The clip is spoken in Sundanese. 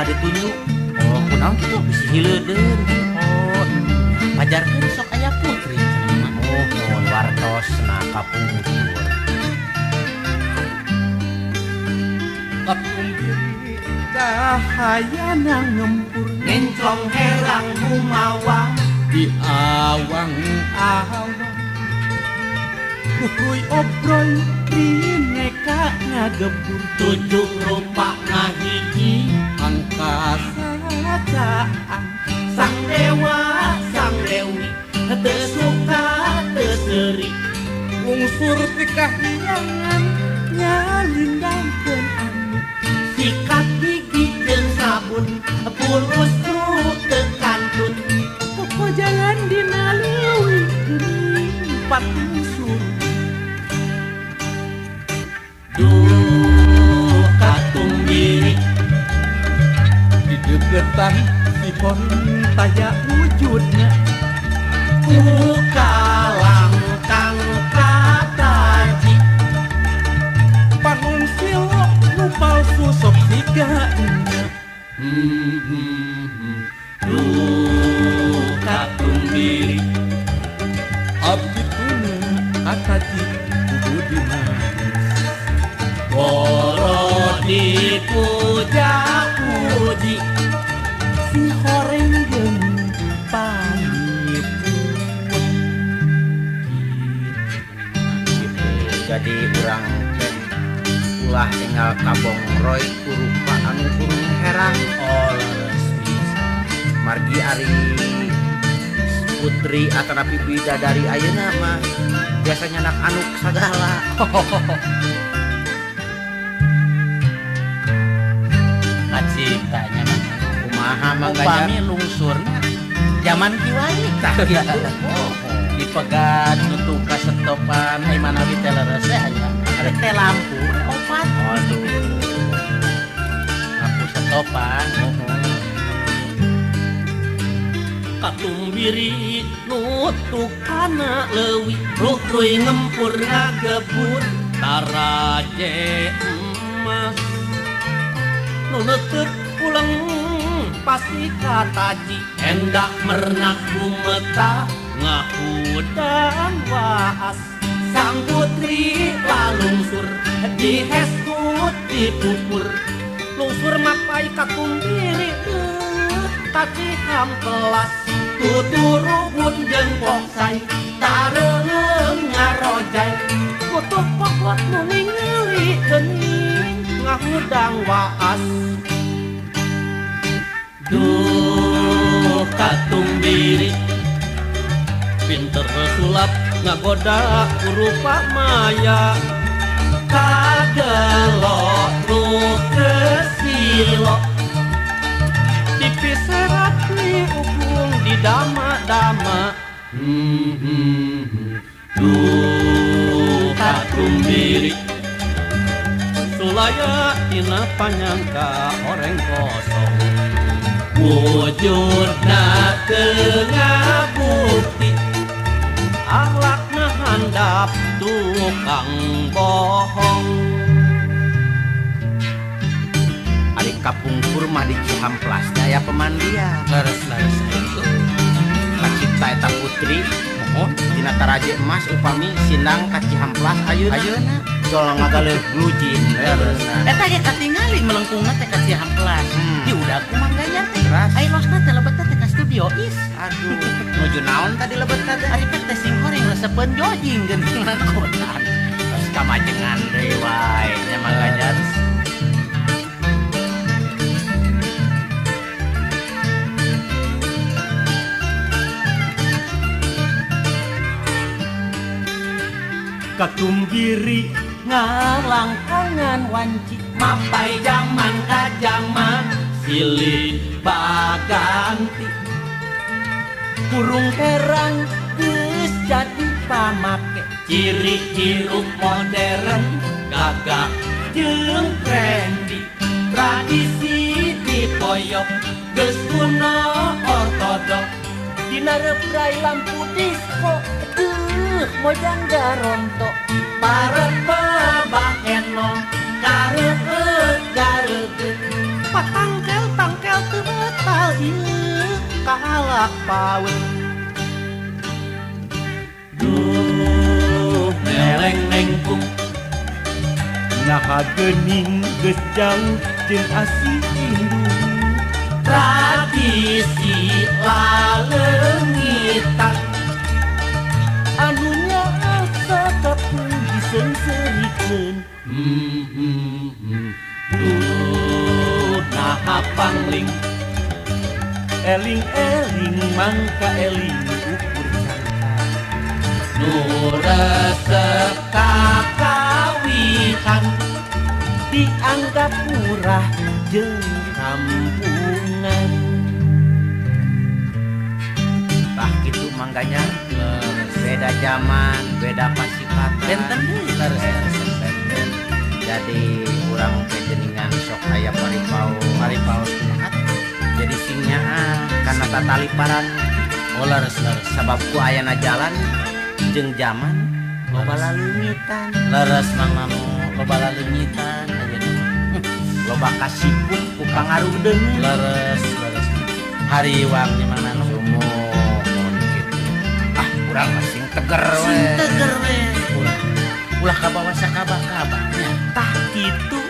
Tara ditunjuk. Oh, kunaon kitu bisi hileudeun. Oh, pajarkeun sok aya putri cenah mah. Oh, mun wartosna kapungkur. Kapumbiri cahayana ngempur ngenclong herang gumawa di awang-awang Uhuy obroy rineka ngagebur tujuh rupa ngahiji angkasa caang sang dewa sang dewi teu suka teu seuri lungsur ti kahyangan nyalindangkeun anu sikat gigi jeung sabun pulus nu teu kantun poko jalan dina leuwih geuning patung. Duh katumbiri di deketan si horeng taya wujudna ku kalangkang kataji panung silo nu palsu sok siga nya. Duh katumbiri abdi tuna kataji ku budi manis Goro dipuja-puji si horeng jeung panipuan. Jadi urang teh ulah enggal kabongroy kurupa anu kurung herang. Oh, leres pisan. Margi ari putri atanapi bidadari ayeuna mah biasanya anak anuk sagala. Kaciptanya mah kumaha Mang Ganjar upami lungsurna zaman kiwari tah kitu. Dipegat nutup kasetopan ai manawi teh leres teh aya ari teh lampu opat. Aduh. Lampu setopan. Katumbiri nutuk kana leuwih rukruy ngempur ngagebur taraje emas nu neuteuk pulang pasti kataji endak mernak gumeta ngahudang waas sang putri lalungsur diheskut dipupur lungsur mapai katumbiri kaci hampelas tuturubun jeung poksai tareung ngarojai kutuh pokot nu ningali geuning ngahudang waas. Duh katumbiri pinter sulap ngagoda kurupa maya kagelok nu kesilok dipiserat ni ukung di dama-dama. Duh katumbiri sulaya tina panyangka oreng kosong wujudna teu ngabukti akhlakna handap tukang bohong. Ari kapungkur mah di Cihamplas aya pemandian. Leres-leres itu kacipta eta putri mohon dina taraje emas upami sindang ka Cihamplas ayeuna. Ayeuna jol ngagaleuh glujin leres. Eta ge katingali melengkungna teh ka Cihamplas. Di udah ku Mang Ganjar teh. Ai losna teh lebetna teh ka studio is. Aduh, nuju naon tadi lebetna teh? Ari teh sing goreng resepeun jojing geuning kotan. Terus kamajengan deui wae nya Mang Ganjar. Katumbiri ngalangkangan wanci mapai jaman ka jaman silih baganti burung herang geus jadi pamake ciri hirup modern gagah jeung trendy tradisi dipoyok geus kuno ortodok dina reprai lampu disco deuh mojang garonto parep babaheno kareueut gareugeut patangkel tang ieu kalak paweun. Duh neleng nengkung naha geuning geus jauh jeung asih indung. Tradisi laleungitan anu nyaasa kapuh diseungseurikeun. Duh naha pangling eling-eling mangka eling ukur cangkang. Nu resep kakawitan dianggap murah jeung kampungan. Tah kitu Mang Ganjar, beda zaman, beda pasifatan. Benten deui leres. Benten. Jadi urang teh geuningan sok aya paripaos. Paripaos kumaha? Jadi sing nyaah kana tataliparan. Oh leres leres. Sabab ku ayana jalan jeung zaman loba laleungitan. Leres Mang Nano, loba laleungitan ayeuna mah. Loba kasipuk ku pangaruh deungeun. Leres leres. Hariwang nya Mang Nano. Sumuhun kitu. Ah, urang mah sing teger we. Sing teger we. Ulah ulah kabawa sakabah-kabahnya. Tah kitu.